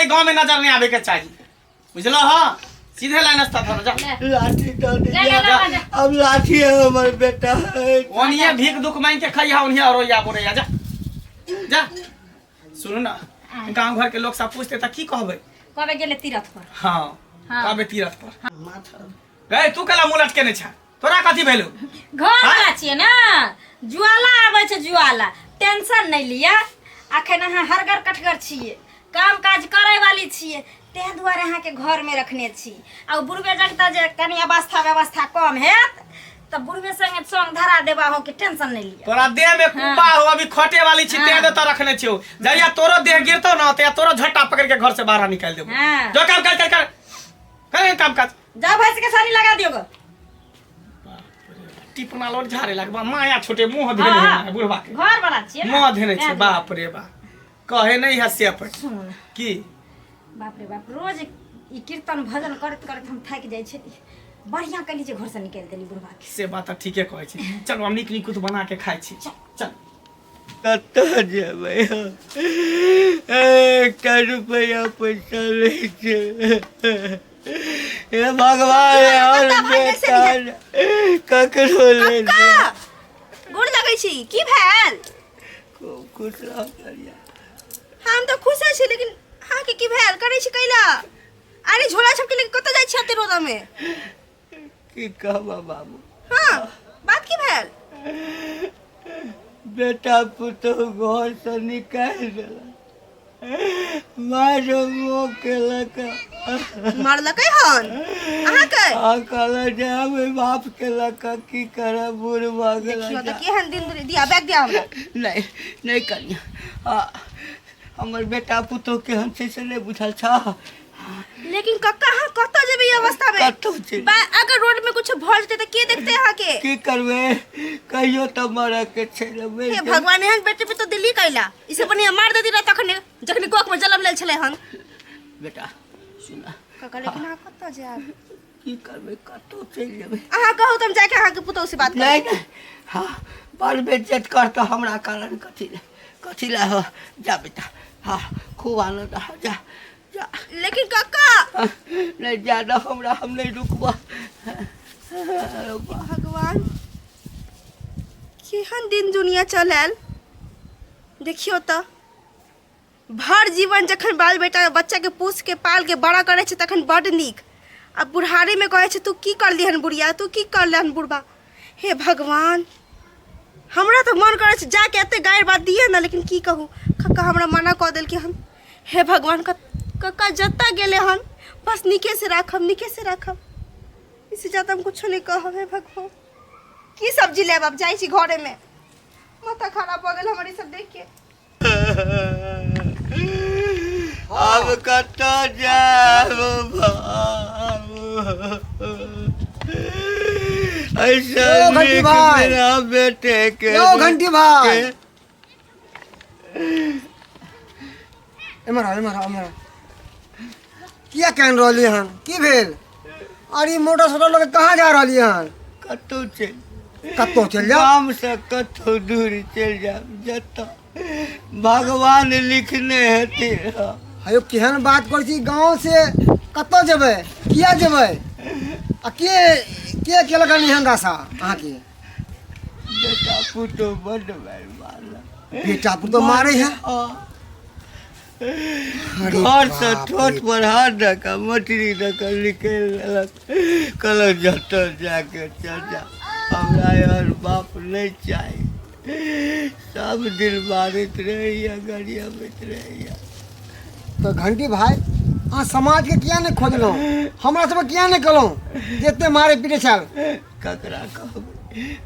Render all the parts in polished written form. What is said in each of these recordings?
गांव में नजर नहीं आवे के चाहिए, बुझलो? हाँ, सीधे लाइन रास्ता धरो, जा। ले। लाठी दऽ ले, ले, दिया। ले, ले। अब लाठी है हमर बेटा है। ओनिए भीख दुख मांग के खइहा, ओनिए रोइया बोरैया, जा जा। सुनू ना, गांव घर के लोग सब पूछते त की कहबै? कहबै गेलै तीरथ पर। हाँ। हाँ। कहबै तीरथ पर। गए तू कला मुँह लटकेने छ, तोरा कथी भेलौ? घर वाला छियै ने, ज्वाला आबै छै ज्वाला। टेंशन नहि लिअ, अखन अहाँ हरगर कठगर छियै, काम काज करै वाली छियै, ताहि दुआरे अहाँके घरमे रखने छी। आ ओ बुढ़बे जगता जे कनि अवस्था व्यवस्था कम हैत तऽ बुढ़बे संगे संग धरा देब अहूँके, टेंशन नहि लिअ। तोरा देह में कुब्बा हो, अभी खटे वाली छी, तें तो रखने छियौ। जहिया तोरो देह गिरतौ ना, तहिया तोरो झट्टा पकड़ के घर से बाहर निकाल देबो। जो काम काज कर, कर कर काम काज। जाओ, भैंस के सानी लगा दियो गो। टिपना लोड झाड़े लगबा माया छोटे मुंह धेने है बुढ़वा के। घर वाला छियै ना। मुंह धेने छै। तें दुआरे। बाप रे बाप, कहे नहीं है से पर। सुनू ना। की? बाप रे बाप, रोज ई कीर्तन भजन करैत करैत हम थाकि जाइ छली। बढ़िआँ कैली जे घरसँ निकालि देली बुढ़वा के। से बात तऽ ठीके कहै छी। चलू, हम नीक निकुत बना के खाइ छी, चल। कतऽ जेबै हम? एकटा रुपैआ पैसा नहि छै। हे भगवान, और कतऽ भागै से? बेटा ककरो ले। कक्का, गोर लगै छी। की भेल? खूब खुश रह करिया। हम तऽ खुशे छी, लेकिन अहाँके की भेल? करै छी कैला? अरे, झोला छपके लेके कतऽ जाइ छी एते रौदा में? की कहबा बाबू। हाँ, बात की भेल? बेटा पुतोह घर से निकालि देलक, मारो मोह केलक। मारलकै हन अहाँके? आ कहलक जे हम ओहि बाप के लऽ कऽ की करब, बूढ़ भऽ गेल। देखियौ तऽ केहन दिन दुनिया। दिया बैग, दिया हमरा। नहि नहि कनिया, आ हमर बेटा पुतोह केहन छै से नहि बुझल छह? लेकिन कक्का, अहाँ कतऽ जेबै ई अवस्था में? कतौ चलि अगर रोड में कुछ भऽ जेतै तऽ के देखतै अहाँके? की करबै, कहियो तऽ मरऽ के छै ने, मरि हे जेबै। भगवान, एहन बेटे पे तो दिल्ली कैला। इसे बढ़िया मार देती रह तखने, जखने कोख में जन्म लेल छलै हन। बेटा सुना। कक्का, लेकिन अहाँ कतऽ जायब? की करबै, कतौ चलि जेबै। अहाँ कहू तऽ हम जाके अहाँके पुतोहु से बात नहि करब। नहि, हँ, बड़ बेज्जत करतऽ हमरा कारण। कथी लए, कथी लए हो? जा बेटा, हँ, खूब आनन्द। हँ, जा जा। लेकिन कक्का। नहि, ज्यादा हमरा, हम नहि रुकबऽ। भगवान, केहन दिन दुनिया चल आयल। देखियौ तऽ, भर जीवन जखन बाल बेटा बच्चाके पोस के पाल के बड़ा करै छै तखन बड्ड नीक, आ बुढ़ारीमे कहै छै, तू की करलिहन बुढ़िया, तू की करलहन बुढ़बा। हे भगवान, हमरा तऽ मन करै छै जाके एते गारि बात दिए ने, लेकिन की कहू, कक्का हमरा मना कऽ देलकै हन। हे भगवान, कक्का जतऽ गेलै हन बस नीके से राखब, नीके से राखब। इससे ज्यादा हम कुछो नहीं कहब। हे भगवान, की सब्जी लेब? अब जाइ छी घरेमे, माथा खराब भऽ गेल हमर ई सब देख के। आब कतऽ जायब बाबू? ऐसा यौ घंटी नीक भाई। बिना बेटे के। यौ घंटी भाई, एम्हर आउ, एम्हर आउ, एम्हर आउ। किया कानि रहलियै हन? की भेल? अरे, ई मोटरसाइकिल लऽ के कहाँ जा रहलियै हन? कतहु चलि कतहु चलि जाउ? गाम से कतहु दूर चलि जायब, जतऽ भगवान लिखने हेथिन। हयो, केहन बात करै छी? गाँव से कतऽ जेबै? किया जेबै? आ के के केलक हन एहन दशा अहाँके? बेटा पुतोह बड्ड मारि मारलक। बेटा पुतोह मारै है? हँ। अरे घर से बाप ठोट रे। पर हाथ दऽ कऽ मटरी दऽ कऽ निकलि देलक, कहलक जतऽ जाके चल जा, हमरा एहन बाप नहि चाही। सब दिन मारैत रहैया, गरियाबैत रहैया। तऽ घंटी भाई, अहाँ समाजके किया नहि खोजलहुँ? हमरा सबके किया नहि कहलहुँ जे एते मारे पीटे छल? ककरा कहबै,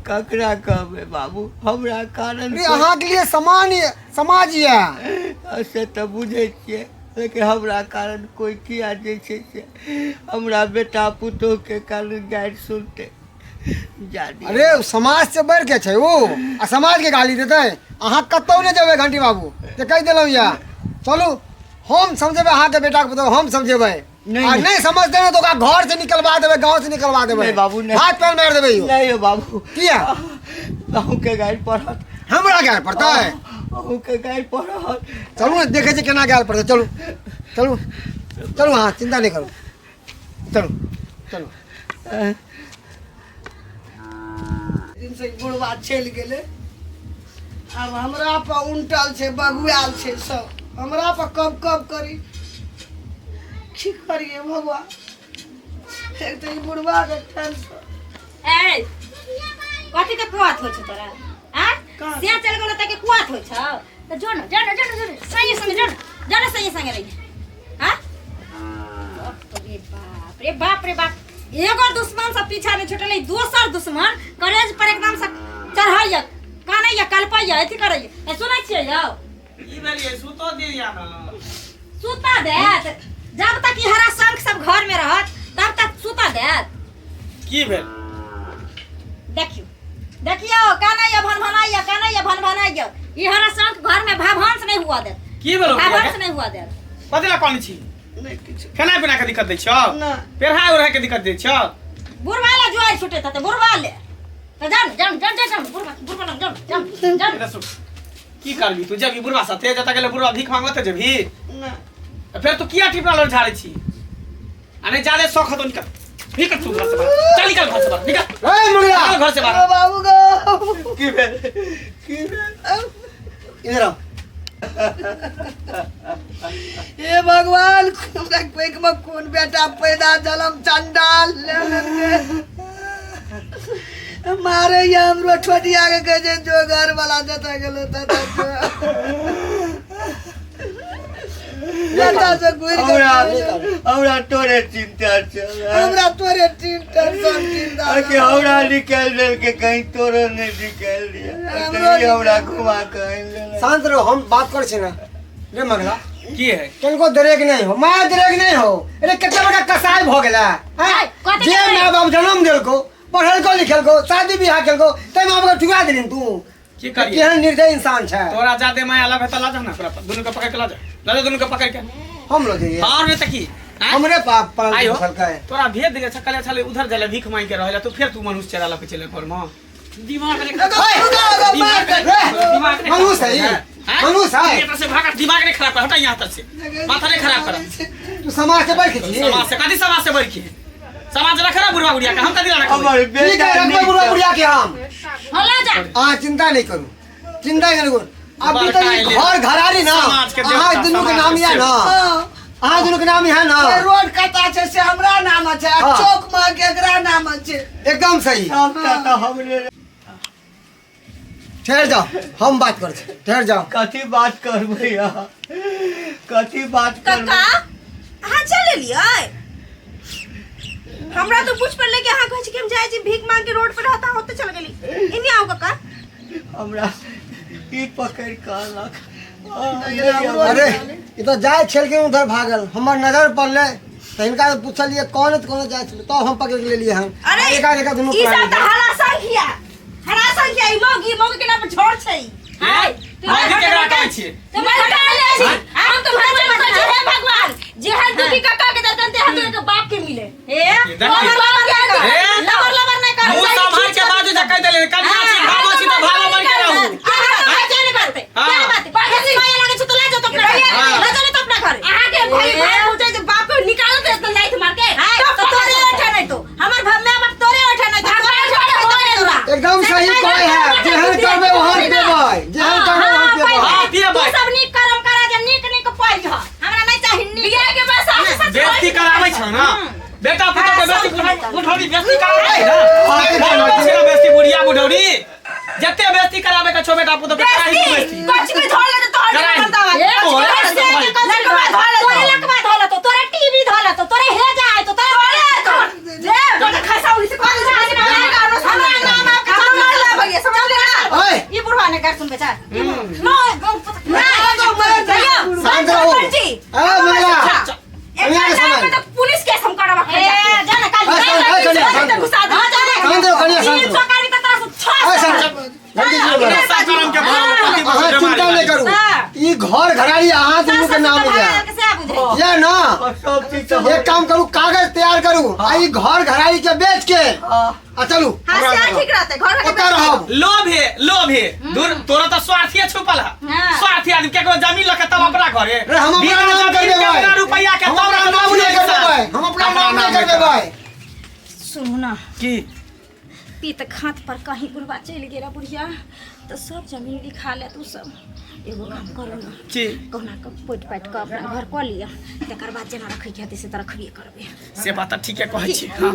ककरा कहबै बाबू? हमरा कारण अरे, अहाँके लिए समान समाज यऽ। से तऽ बुझै छियै, लेकिन हमरा कारण कोइ किया जे छै से हमरा बेटा पुतोहके कारण गारि सुनतै जा दियौ। अरे, समाज से बढ़ के छै ओ, आ समाज के गाली देतै? अहाँ कतहु नहि जेबै घंटी बाबू, जे कहि देलहुँ यऽ। चलू, हम समझेबै अहाँके बेटाके पुतोह, हम समझेबै। नहि, आ नहि। नहि समझतै ने तऽ ओकरा घर से निकलवा देबै, गाँव से निकलवा देबै। नहि बाबू, नहि। हाथ पैर मारि देबै यौ। नहि यौ बाबू। किया? अहूँके गारि पड़त। हमरा गारि पड़तै? अहूँके गारि पड़त। चलू ने, देखै छियै केना गाल पड़तै। चलू चलू चलू, अहाँ चिन्ता नहि करू, चलू चलू। दिन से बुढ़वा चलि गेलै, आब हमरा पर उनटल छै, बगुआल छै सब, हमरा पर कब कब करी, की करिए भगवान। एक तऽ ई बुढ़वा के टेंशन। ए कथी के कुआत होइ छौ तोरा? आँ, से चल गेलो तके कुआत होइ छौ त जो न, जो न, जो न, जो न, संगे संगे जो न, जो न, संगे संगे रही। हाँ, बाप रे बाप रे बाप रे बाप, एगो दुश्मन से पीछा नहीं छुटलै, दोसर दुश्मन करेज पर एकदम से चढ़ैया, कानैया, कलपैया, अथी करैया। ए सुनै छियै यौ? की भेलियै? सुतो दिया ना। सुता देत? जब तक ई हरा शंख सब घर में रहत तब तक सुता देत? की भेल? देखियो देखियो, कानैया भनभनाइया, कानैया भनभनाइया, ई हरा शंख घर में भाभंस नहीं हुआ देत। की भेल? भाभंस नहीं हुआ देत। कथी ला कानै छी? नहि किछु। खेनाइ पीना के दिक्कत दै छौ? नहि। पेढ़ा ओढ़ा के दिक्कत दै छौ? बुढ़वा ला जुआइ छुटैत हेतै, बुढ़वा ले तऽ जान जान जान जान जान, बुढ़वा बुढ़वा लग जान जान जान। एतऽ सुन, की करबी तू? जेबी बुढ़वा साथे? जतऽ गेलै बुढ़वा भीख मांगऽ तऽ जेबही? नहि। तऽ फेर तू किया टिपरा लड़ झाड़ै छी? आ नहि जादे शौक हतो, निकल निकल तू घर से बाहर, चल निकल घर से बाहर, निकल। ए मुंगला, निकल घर से बाहर। बाबू गो, की भेल? की भेल? इधर आओ। हे भगवान, हमरा कोइक में कोन बेटा पैदा जलम चंडाल ले लेलकै। मारे या हमरो ठोटिया के कहै छै जो घर वाला जतऽ गेलो ततऽ जो। बेटा से घुरि के हमरा हमरा तोरे चिंता छल। हमरा तोरे टेंशन चिंता कि हमरा निकालि देलकै, कहीं तोरो नहि निकालि दिया। हमरो हमरा घुमा कऽ आनि लेलक। शांत रहो, हम बात करै छी ने। रे मंगला, की है? किनको दरेग नहीं हो, माया दरेग नहीं हो। अरे कितना बड़ा कसाई भ गेला हैं? कथी जे कसाई? माय बाप जन्म देलको, पढ़लको लिखलको, शादी बियाह केलको, तै माय बाप के ठुकरा देलिन तू। की करिए? केहन निर्दयी इंसान छै। तोरा जादे माया लगे तऽ लऽ जा ना ओकरा पर, दुनू के पकड़ के लऽ जा, लऽ जा दुनू के पकड़ के। हम लऽ जइए? और नहीं तऽ की? आँय? हमरे पाप पड़ल आइयो पोसलकै। तोरा भेज देले छकले छले उधर जले भीख मांग के रहले, तू फेर तू मनुष्य चेहरा लके चले घर में। दिमाग नहीं दिमाग नहीं दिमाग नहीं मनुष्य है ई। आँय? मनुष्य है। एतऽ से भागा, दिमाग नहीं खराब कर, हटा यहाँ तक से, माथा नहीं खराब कर। तू समाज से बढ़ के छी। समाज से कथी? समाज से बढ़ के समाज रख रहा बुढ़वा बुढ़िया के, हम कथी रखबै? हमर ठीक बेटा है, रखबै नीक बुढ़वा बुढ़िया के हम। हाँ, लऽ जा। अहाँ चिंता नहीं करू, चिंता नहीं करू। अभी बड़का तो ई एलै। घर घरारी ना, समाज के देवता, अहाँ दुनू के समाज नाम के यऽ ना, हाँ। अहाँ दुनू के नाम यऽ ना। रोड कता छै से हमरा नाम छै, आ हाँ। चौक में केकरा नाम छै? एकदम सही। सबटा तऽ हमरे। ठहर जाओ, हम बात करै छी, ठहर जाओ। कथी बात करबै अहाँ? कथी बात करबै? काका, अहाँ चल एलियै? हमरा तो पूछ पड़ले कि अहाँ कहै छी कि हम जाइ छी भीख मांग के रोड पर रहता होते चल गेली। इन्ने आओ काका। हमरा ई पकड़ि कऽ अनलक। अरे ई तो जाय छल के उधर भागल, हमर नजर पड़ले तऽ हिनका से पूछलिए कौन है, तऽ कौन जाय छल, तब हम पकड़ के लेलिए हन। अरे एका एका दुनू ई पकड़ा सब तऽ लेलिए। हरा संख्या, हरा संख्या, ई मौगी, ई मौगी के नाम पर झोर छै। हाय, मौगी केकरा कहै छियै? तो मैं हटा ले छी। हम तो भगवान कहै छी, हे भगवान, जेहन दुखी काका के दर्शन तेहन दुखी के बाप के मिले। हे देखी। लबर लबर नहीं कर, हे। लबर लबर नहीं कर। मुँह सम्हार के बाजू जे कहि देले कनिया छी, भावो छी तऽ भावो बनि के रहू। अहाँ तो भाई जाने बात है, हाँ। क्या बात है? बेसी माया लागे छै तो ले जाओ तो अपना घरे। हाँ। ले जाओ तो अपना घरे। अहाँ के भाई भाई पूछे जे बाप के निकालो तो इतना लाइट मार के। तो तोरे ओठा नहीं तो हमर भाई माय बाप तोरे ओठा नहीं तो तोरे ओठा नहीं तो तोरा। एकदम सही कहै है, जेहन करबै ओहन पेबै, जेहन करबै ओहन पेबै। हाँ, पियबै। तू सब नीक कर्म करा जे नीक नीक पाइ ह, हमरा नहीं चाही नीक। बियाह के बाद सासु ससुर बेइज्जती कराबै छौ ना बेटा पुतोह के, बेइज्जती बुढ़ौरी बेइज्जती कराबै छै ना। अहाँके कराबै छै ना बेइज्जती बुढ़िया बुढ़ौरी, जते बेइज्जती कराबै के छौ बेटा पुतोह के कराही तू बेइज्जती। कछ में धोल ले तो कराही। बतावा। ए, तोरे तोरे से के कथी धोल, तोरे लकवा धोल तो तोरे टीवी धोल तो तोरे हेजा आय तो तोरे तो जे बड़ खसा उड़ी से कॉलेज में हमरा नाम आपके समझ ले भैया, समझ ले ना। ओए ई बुढ़वा ने कर सुन बेचा नो ना तो मर जाइयो। शांत रहो। जी। ए मंगला, कनिया के एक समय। तो पुलिस केस हम करब ए जा ना काल ए, शांत, ए, कनिया, शांत रहो। घुसा दे। शांत रहो कनिया, शांत तीन रहो। सौ कारी त तोरा से छह ए सौ शांत, जल्दी जियो अपने बड़ा। सासाराम के भरोसे अहाँ चिंता नहीं करू। हाँ। ना और सब चीज तऽ एक काम करू कागज तैयार करू आ ई घर घराई के बेच के आ चलू हां हमरा से लग। ठीक रहते घर के ओतऽ रहब लोभ है लोभ है दूर तोरा तो स्वार्थी छुपल है हाँ। स्वार्थी आदमी केकरो जमीन लके तब अपना घरे रे हम अपना बिना नाम कर जमीन के देबै बिना रुपया के हम तब अपना नाम नहीं कर देबै हम अपना नाम नहीं कर देबै सुनू ना की पीत खात पर कहीं बुढ़वा चलि गेला बुढ़िया तऽ सब जमीन लिखा लेत ओ सब एगो काम करू ना की कहुना कऽ पोटि पाटि कऽ अपना घर कऽ लिअ तकर बाद जेना रखैके हेतै से तऽ रखबे करबै से बात तऽ ठीके कहै छी हाँ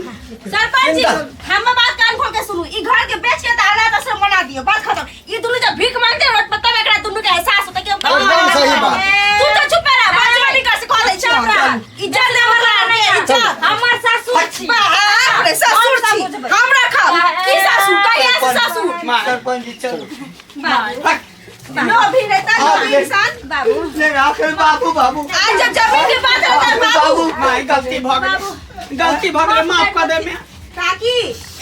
सरपंच जी हमर बात कान खोल के सुनू ई घर के बेच के तऽ अनाथ आश्रम बना दियो बात खत्म ई दुनू जब भीख मांगते रोड पर तब एकरा दुनू के एहसास होता कि हम एकदम सही बात। तू तो चुप रह बात वाली कर से कह दै छी हमरा इज्जत दे हमरा नहीं इज्जत हमर सासुर छी बाप रे ससुर हम छी सब बुझबै। हम रखब की सासुर कहिया से सासुर सरपंच जी चलू बाबू लो भी रहता लो भी इंसान बाबू नहीं आखिर बाबू बाबू आज जब जमीन के बात रहता है बाबू माय गलती भऽ गेलै गलती भऽ गेलै माफ कऽ दे मैं काकी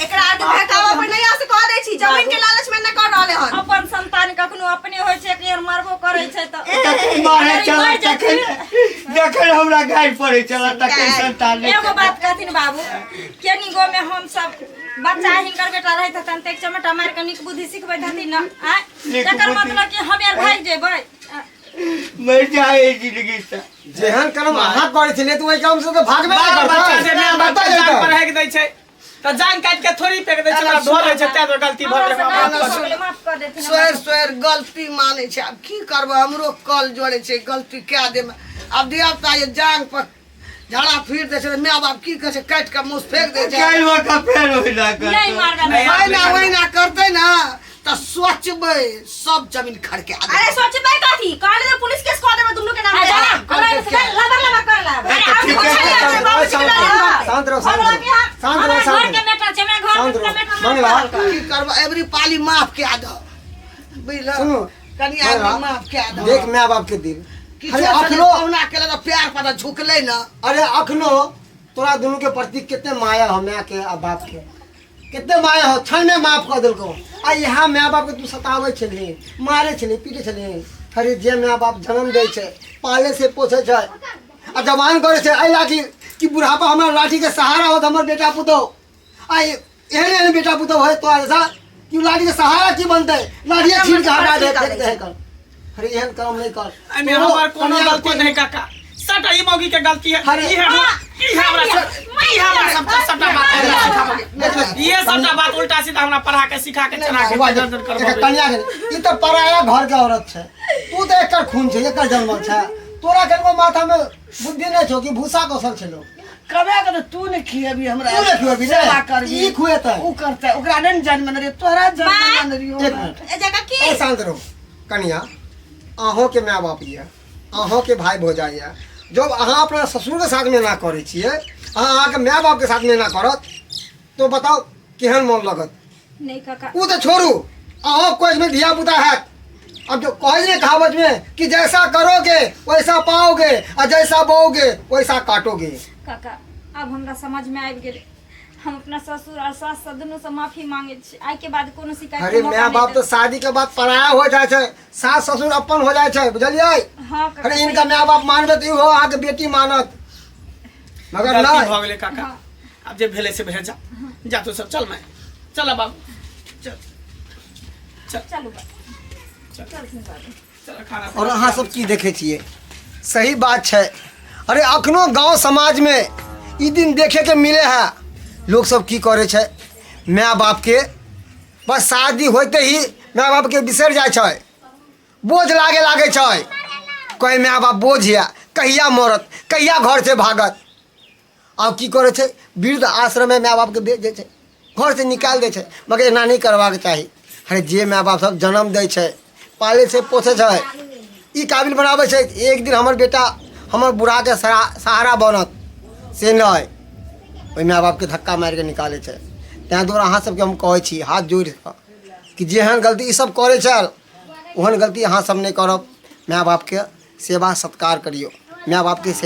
एकरा आर के बहकावा पर नहीं आ से कह दै छी जमीन के लालच में न कर रहले हन अपन संतान कखनो अपने होइ छै कि मारबो करै छै तऽ तखन मारे अगर चला मरि तखन जेथिन- जखन हमरा गारि पड़ै छला तखन संतान नहि एगो बात कहथिन बाबू केनी गो में हम सब बच्चा हिनकर बेटा रहैत हतन तऽ एक चमेटा मारि कऽ नीक बुद्धि सिखबैत हथिन ने आँय नीक तकर बुद्धि। मतलब कि हम यार भागि जेबै मरि जाए जिंदगी से जेहन कर्म अहाँ करै छलियै तऽ ओहि काम से तऽ भागबे नहि बाल बच्चा जे करतै माय बाप कतऽ के जान जेतै पर हेक दै छै तऽ जान काटि के थोड़ी फेंक दै छै ओकरा धो लै छै तैं दुआरे गलती भऽ गेलै हमरा माफ से कऽ दे। गलती भऽ गेलै, माफ कऽ देथिन हमरा। स्वेर स्वेर गलती मानै छै आब की करबै हमरो कल जोड़ै छै गलती कए देमे आब धिया पुता जे जांग पर झाड़ा फिर दै छै तऽ माय बाप की कहै छै काटि कऽ मुँह फेंक दै छै काल्हि मौका फेर ओहिना नहि करतौ मारबै नहि, ओहिना ओहिना करतै ने तऽ सोचबै सब जमीन खड़के अरे सोचबै कथी कहले तो पुलिस केस कऽ देबै दुनू के नाम आ पे जा, हमरा से लबर लबर कर लाब। अरे हम ठीक कुछ है, नहीं आते बाबूजी के लगे शांत रहो शांत हमरा रहो के हम- शांत हमरा रहो घर शांत के रहो मैटर छै, हमरा घर शांत के रहो मैटर ना मंगला कर। की करबै एबरी पाली माफ कए दह बुझल सुनू कनि मंगला, आदमी माफ कए दह देख माय बाप के दिल किछो अरे छलै अखनो कहुना केलक तऽ प्यार पर तऽ झुकलै ने अरे अखनो तोरा दुनू के प्रति कितने माया हो माय के आ बाप के कितने माया हो क्षण में माफ कर देलको आ यहाँ माय बाप के तू सताबै छलही मारे छलही पीटे छलही अरे जे माय बाप जन्म दै छै पाले से पोसै छै आ जवान करै छै एहि लागी कि बुढ़ापा हमरा लाठी के सहारा होत हमर बेटा पुतोह आ एहन एहन बेटा पुतोह है तोरा जैसा कि लाठी के सहारा की बनतै लाठिए छीन के हटा दे फेंक दे कर अरे एहन काम नहीं कर एहिमे हमर कोनो गलती नहीं काका सबटा ई मौगी के गलती है अरे। ई हमरा ई हमरा ई हमरा सबटा सबटा बात हमरा सिखाबा ये सबटा बात उल्टा सीधा हमरा पढ़ा के सिखा के चला के दर्जन करबा कन्या के ई तऽ पराया घर के औरत छै तू तऽ एकर खून छै एकर जन्मल छै तोरा कनको माथा में बुद्धि नहीं छौ कि भूसा कौशल छलो कमे के तऽ तू ने खिएबी हमरा तू ने खुएबी रे। सेवा करबी ई खुएतै। ऊ करतै ओकरा नहि ने जन्म रे तोहरा जन्म ने रियो एक मिनट ए जगह की ए शांत रहो कन्या अहों के माय बाप यऽ अहों के भाई भौजाई यऽ जब अहाँ अपना ससुर के साथ में ना करै छियै अहाँ अहाँके माय बाप के साथ में ना करत तो बताओ केहन मन लगत नहीं काका ओ तऽ छोड़ू अहों कोच में धिया पुता हैत अब जो कहै ने कहावत में कि जैसा करोगे वैसा पाओगे आ जैसा बोओगे वैसा काटोगे काका अब हमरा समझ में आबि गेलै हम अपना ससुर और सास से दुनू से माफी मांगे छी आइ के बाद कोनो शिकायत अरे के मौका माय नहि बाप तो देब। शादी के बाद पराया हो जाइ छै सास ससुर अपन हो जाइ छै बुझलियै हाँ काका, अरे इनका माय बाप मानबे तऽ इहो अहाँके बेटी मानत मगर गलती नहि भऽ गेलै काका आब जे भेलै से भेल जा जा तू सब चल मैं चल बाबू चल चल चलू बाबू चल चलथिन बाबू चल खाना और अहाँ सब की देखै छियै सही बात छै अरे अखनो गांव समाज में ई दिन देखे के मिले है लोग सब की करै छै माय बाप के बस शादी होते ही माय बाप के बिसरि जाइ छै बोझ लागे लागे छै कहै माय बाप बोझ यऽ कहिया मरत कहिया घर से भागत आब की करै छै वृद्ध आश्रममे माय बापके भेज दै छै घरसँ निकालि दै छै मगर एना नहि करबाक चाही अरे जे माय बाप सब जन्म दै छै पालै छै पोसै छै ई काबिल बनाबै छै एक दिन हमर बेटा हमर बूढ़ाके सहारा बनत से नहि ओहि माय बापके धक्का मारि कऽ निकालै छै ताहि दुआरे अहाँ सबके हम कहै छी हाथ जोड़ि कऽ कि जेहन गलती ईसब करै छल ओहन गलती अहाँ सब नहि करब माय बापके सेवा सत्कार करियौ माय बापके सेवा